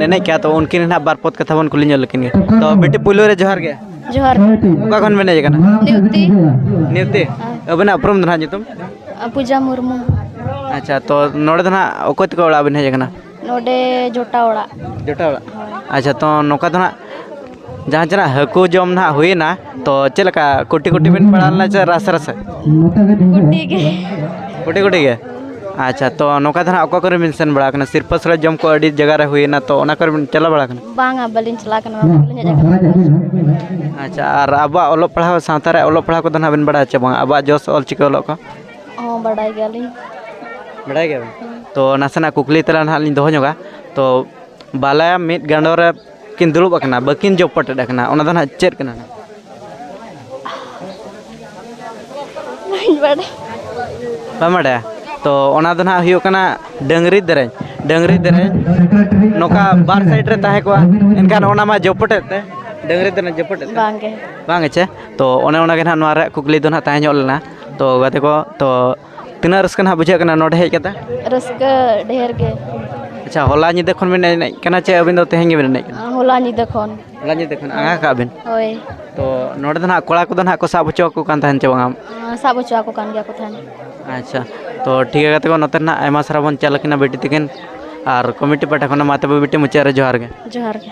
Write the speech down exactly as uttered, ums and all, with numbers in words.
ᱮᱱᱮᱡ ᱠᱟᱜᱼᱟ, ᱛᱚ ᱩᱱᱠᱤᱱ ᱱᱟᱦᱟᱜ ᱵᱟᱨ ᱯᱚᱫ ᱠᱟᱛᱷᱟ ᱵᱚᱱ ᱠᱩᱞᱤ ᱧᱚᱜ ᱞᱮᱠᱤᱱ ᱜᱮ᱾ ᱛᱚ ᱵᱤᱴᱤ, ᱯᱩᱭᱞᱩ ᱨᱮ ᱡᱚᱦᱟᱨ ᱜᱮ᱾ ᱡᱚᱦᱟᱨ ᱜᱮ᱾ ᱚᱠᱟ ᱠᱷᱚᱱ ᱵᱮᱱ ᱦᱮᱡ ᱟᱠᱟᱱᱟ? ᱱᱤᱣᱛᱤ᱾ ᱱᱤᱣᱛᱤ? ᱦᱮᱸ᱾ ᱟᱵᱮᱱᱟᱜ ᱩᱯᱨᱩᱢ ᱫᱚ ᱱᱟᱦᱟᱜ ᱧᱩᱛᱩᱢ? ᱟ, ᱯᱩᱡᱟ ᱢᱩᱨᱢᱩ᱾ ᱟᱪᱪᱷᱟ, ᱛᱚ ᱱᱚᱰᱮ ᱫᱚ ᱱᱟᱦᱟᱜ ᱚᱠᱚᱭ ᱛᱟᱠᱚ ᱚᱲᱟᱜ ᱵᱮᱱ ᱦᱮᱡ ᱟᱠᱟᱱᱟ? ᱱᱚᱰᱮ ᱡᱚᱴᱟ ᱚᱲᱟᱜ᱾ ᱡᱚᱴᱟ ᱚᱲᱟᱜ? ᱦᱳᱭ᱾ ᱟᱪᱪᱷᱟ, ᱛᱚ ᱱᱚᱝᱠᱟ ᱫᱚ ᱱᱟᱦᱟᱜ ᱡᱟᱦᱟᱸ ᱪᱮ ᱱᱟᱦᱟᱜ ᱦᱟᱹᱠᱩ ᱡᱚᱢ ᱱᱟᱦᱟᱜ ᱦᱩᱭᱮᱱᱟ, ᱛᱚ ᱪᱮᱫ ᱞᱮᱠᱟ ᱠᱩᱴᱤ ᱠᱩᱴᱤ ᱵᱮᱱ ᱯᱟᱲᱟᱣ ᱞᱮᱱᱟ ᱪᱮ ᱨᱟᱥᱮ ᱨᱟᱥᱮ? ᱠᱩᱴᱤ ᱜᱮ᱾ ᱠᱩᱴᱤ ᱠᱩᱴᱤ ᱜᱮ? ᱟᱪᱪᱷᱟ, ᱛᱚ ᱱᱚᱝᱠᱟ ᱫᱚ ᱱᱟᱦᱟᱜ ᱚᱠᱟ ᱠᱚᱨᱮ ᱵᱮᱱ ᱥᱮᱱ ᱵᱟᱲᱟ ᱟᱠᱟᱱᱟ? ᱥᱤᱨᱯᱟᱹ ᱥᱚᱲᱮ ᱡᱚᱢ ᱠᱚ ᱟᱹᱰᱤ ᱡᱟᱭᱜᱟ ᱨᱮ ᱦᱩᱭᱮᱱᱟ, ᱛᱚ ᱚᱱᱟ ᱠᱚᱨᱮ ᱵᱮᱱ ᱪᱟᱞᱟᱣ ᱵᱟᱲᱟ ᱟᱠᱟᱱᱟ? ᱵᱟᱝᱟ, ᱵᱟᱹᱞᱤᱧ ᱪᱟᱞᱟᱣ ᱟᱠᱟᱱᱟ, ᱚᱱᱟ ᱠᱚᱨᱮ ᱞᱤᱧ ᱦᱮᱡ ᱟᱠᱟᱱᱟ᱾ ᱟᱪᱪᱷᱟ, ᱟᱨ ᱟᱵᱚᱣᱟᱜ ᱚᱞᱚᱜ ᱯᱟᱲᱦᱟᱣ, ᱥᱟᱶᱛᱟ ᱨᱮ ᱚᱞᱚᱜ ᱯᱟᱲᱦᱟᱣ ᱠᱚᱫᱚ ᱱᱟᱦᱟᱜ ᱵᱮᱱ ᱵᱟᱲᱟᱭᱟ ᱪᱮ ᱵᱟᱝ? ᱟᱵᱚᱣᱟᱜ ᱡᱚᱥ ᱚᱞ ᱪᱤᱠᱤ ᱚᱞᱚᱜ ᱠᱚ? ᱦᱚᱸ, ᱵᱟᱰᱟᱭ ᱜᱮᱭᱟᱞᱤᱧ᱾ ᱵᱟᱰᱟᱭ ᱜᱮᱭᱟᱵᱮᱱ? ᱛᱚ ᱱᱟᱥᱮᱱᱟᱜ ᱠᱩᱠᱞᱤ ᱛᱮᱞᱟ ᱱᱟᱦᱟᱜ ᱞᱤᱧ ᱫᱚᱦᱚ ᱧᱚᱜᱟ᱾ ᱛᱚ ᱵᱟᱞᱟᱭᱟ ᱢᱤᱫ ᱜᱟᱸᱰᱚ ᱨᱮ ᱠᱤᱱ ᱫᱩᱲᱩᱵ ᱟᱠᱟᱱᱟ, ᱵᱟᱹᱠᱤᱱ ᱡᱚᱯᱚᱴᱮᱫ ᱟᱠᱟᱱᱟ, ᱚᱱᱟ ᱫᱚ ᱱᱟᱦᱟᱜ ᱪᱮᱫ ᱠᱟᱱᱟ? ᱵᱟᱹᱧ ᱵᱟᱰᱟᱭ᱾ ᱵᱟᱢ ᱵᱟᱰᱟᱭᱟ? ᱛᱚ ᱚᱱᱟ ᱫᱚ ᱱᱟᱦᱟᱜ ᱦᱩᱭᱩᱜ ᱠᱟᱱᱟ ᱰᱟᱹᱝᱨᱤ ᱫᱮᱨᱮᱧ᱾ ᱰᱟᱹᱝᱨᱤ ᱫᱮᱨᱮᱧ ᱱᱚᱝᱠᱟ ᱵᱟᱨ ᱥᱟᱭᱤᱰ ᱨᱮ ᱛᱟᱦᱮᱸ ᱠᱚᱜᱼᱟ, ᱮᱱᱠᱷᱟᱱ ᱚᱱᱟ ᱢᱟ ᱡᱚᱯᱚᱴᱮᱫ ᱛᱮ, ᱰᱟᱹᱝᱨᱤ ᱫᱮᱨᱮᱧ ᱡᱚᱯᱚᱴᱮᱫ ᱛᱮ᱾ ᱵᱟᱝᱜᱮ᱾ ᱵᱟᱝ ᱜᱮ ᱪᱮ? ᱛᱚ ᱚᱱᱮ ᱚᱱᱟ ᱜᱮ ᱱᱟᱦᱟᱜ ᱱᱚᱣᱟ ᱨᱮᱭᱟᱜ ᱠᱩᱠᱞᱤ ᱫᱚ ᱱᱟᱦᱟᱜ ᱛᱟᱦᱮᱸ ᱧᱚᱜ ᱞᱮᱱᱟ᱾ ᱛᱚ ᱜᱟᱛᱮ ᱠᱚ, ᱛᱚ ᱛᱤᱱᱟᱹᱜ ᱨᱟᱹᱥᱠᱟᱹ ᱱᱟᱦᱟᱜ ᱵᱩᱡᱷᱟᱹᱜ ᱠᱟᱱᱟ ᱱᱚᱰᱮ ᱦᱮᱡ ᱠᱟᱛᱮ? ᱨᱟᱹᱥᱠᱟᱹ ᱰᱷᱮᱨ ᱜᱮ᱾ ᱟᱪᱪᱷᱟ, ᱦᱚᱞᱟ ᱧᱤᱫᱟᱹ ᱠᱷᱚᱱ ᱵᱮᱱ ᱮᱱᱮᱡ ᱠᱟᱱᱟ ᱪᱮ ᱟᱹᱵᱤᱱ ᱫᱚ ᱛᱮᱦᱮᱧ ᱜᱮᱵᱮᱱ ᱮᱱᱮᱡ ᱠᱟᱱᱟ? ᱦᱚᱞᱟ ᱧᱤᱫᱟᱹ ᱠᱷᱚᱱ᱾ ᱦᱚᱞᱟ ᱧᱤᱫᱟᱹ ᱠᱷᱚᱱ ᱟᱸᱜᱟ ᱠᱟᱜ ᱵᱤᱱ? ᱦᱳᱭ᱾ ᱛᱚ ᱱᱚᱰᱮ ᱫᱚ ᱱᱟᱦᱟᱜ ᱠᱚᱲᱟ ᱠᱚᱫᱚ ᱱᱟᱦᱟᱜ ᱠᱚ ᱥᱟᱵ ᱦᱚᱪᱚ ᱟᱠᱚ ᱠᱟᱱ ᱛᱟᱦᱮᱱ ᱪᱮ ᱵᱟᱝᱟ? ᱟᱸ, ᱥᱟᱵ ᱦᱚᱪᱚ ᱟᱠᱚ ᱠᱟᱱ ᱜᱮᱭᱟ ᱠᱚ ᱛᱟᱦᱮᱱ᱾ ᱟᱪᱪᱷᱟ, ᱛᱚ ᱴᱷᱤᱠ ᱜᱮᱭᱟ ᱜᱟᱛᱮ ᱠᱚ, ᱱᱚᱛᱮ ᱱᱟᱦᱟᱜ ᱟᱭᱢᱟ ᱥᱟᱨᱦᱟᱣ ᱵᱚᱱ ᱪᱟᱞ ᱟᱹᱠᱤᱱᱟ ᱵᱤᱴᱤ ᱛᱟᱹᱠᱤᱱ, ᱟᱨ ᱠᱚᱢᱤᱴᱤ ᱯᱟᱦᱴᱟ ᱠᱷᱚᱱᱟᱜ ᱢᱟ ᱛᱚᱵᱮ ᱵᱤᱴᱤ ᱢᱩᱪᱟᱹᱫ ᱨᱮ ᱡᱚᱦᱟᱨ ᱜᱮ᱾ ᱡᱚᱦᱟᱨ ᱜᱮ᱾